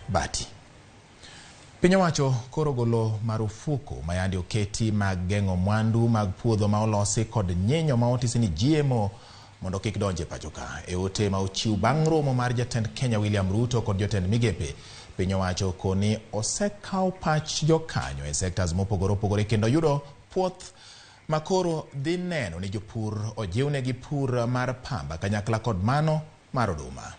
Bati. Piny owacho koro golo marufuku ma yande oketi mag geng'o mwandu mag puodho ma olosi kod nyinyo ma otisi ni GMO mondo kik donj e pacho ka. E ote ma ochiw bang' romo mar jatend Kenya William Ruto kod jotend migepe, piny owacho koni osekaw pach jokanyo e sectors mopogore opogore kendo yudo puoth ma koro dhi neno ni jopur ojiwnegi pur mar pamba kanyakla kod mano mar oduma.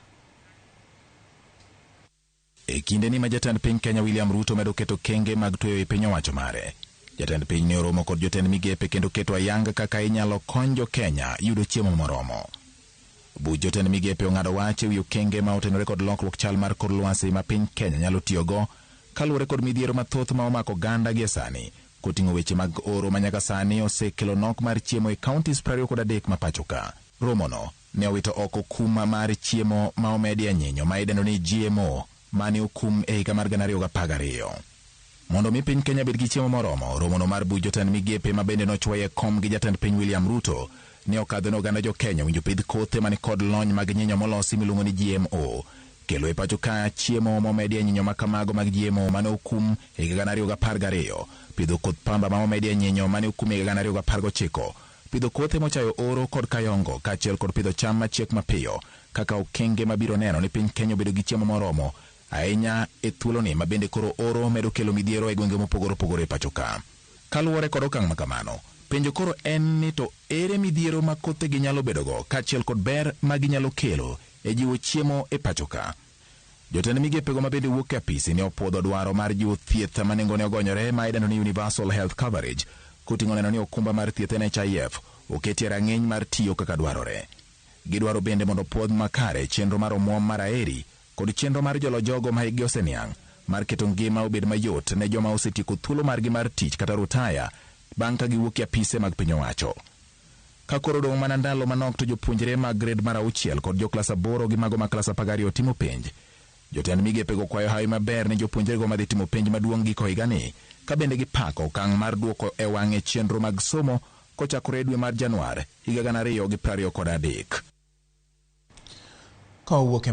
E kindeni ma jatend piny Kenya William Ruto medo keto kenge mag tweyo e piny owacho mare, jatend piny ne oromo kod jotend migepe kendo keto ayanga kaka inyalo kony jo Kenya yudo chiemo moromo. Buch jotend migepe ong'ado wach ewi okenge ma otenore kod lokruok chal mar kor lwasi ma piny Kenya nyalo tiyogo kaluwore kod midhiero mathoth ma omako oganda gie sani koting'o weche mag oro ma nyaka sani osekelo nok mar chiemo e counties 23 ma pacho ka. Romono ne owito oko kum mar chiemo ma omedie nyinyo ma idendo ni GMO mane okum e higa mar 2012. Mondo mi piny Kenya bed gi chiemo moromo, romono mar buch jotend migepe ma bende nochwoye e kom gi jatend piny William Ruto ne okadho ne oganda jo Kenya winjo pidh kothe mani kod lony mag nyinyo molosi miluongo ni GMO. Kelo e pacho ka chiemo momedie nyinyo ma kamago mag GMO mane okum e higa 2012, pidho koth pamba ma omedie nyinyo mane okum e higa 2019, pidho kothe mochayo oro kod kayongo kaachiel kod pidho cham machiek mapiyo kaka okenge mabiro neno ni piny Kenya obedo gi chiemo moromo ahinya e thuoloni ma bende koro oro medo kelo midhiero e gwenge mopogore opogore e pacho ka. Kaluwore kod okang' ma kamano, penjo koro en ni to ere midhiero ma kothegi nyalo bedogo kaachiel kod ber ma ginyalo kelo e jiwo chiemo e pacho ka. Jotend migepego ma bende wuok e apisi ne opuodho dwaro mar jiwo thieth ma nengone ogonyore ma idendo ni Universal Health Coverage koting'o neno ni okumba mar thieth NHIF oketi e rang'iny mar tiyo kaka dwarore. Gidwaro bende mondo opuodh makare chenro mar omuom mar Aheri kod chenro mar jolo jogo ma hikgi oseniang' mar keto ngima obed mayot ne joma osetieko thuolo margi mar tich kata rutaya bang' ka giwuok e apise mag piny owacho. Ka koro odong' mana ndalo manok to jopuonjre mag gred mar auchiel kod jo klas aboro gi mago mag klas 12 timo penj. Jotend migepego kwayo hawi maber ne jopuonjrego madhi timo penj maduong' giko higani ka bende gipako okang' mar duoko e wang'e chenro mag somo kochakore e dwe mar Januar higa 2023. Ka owuok e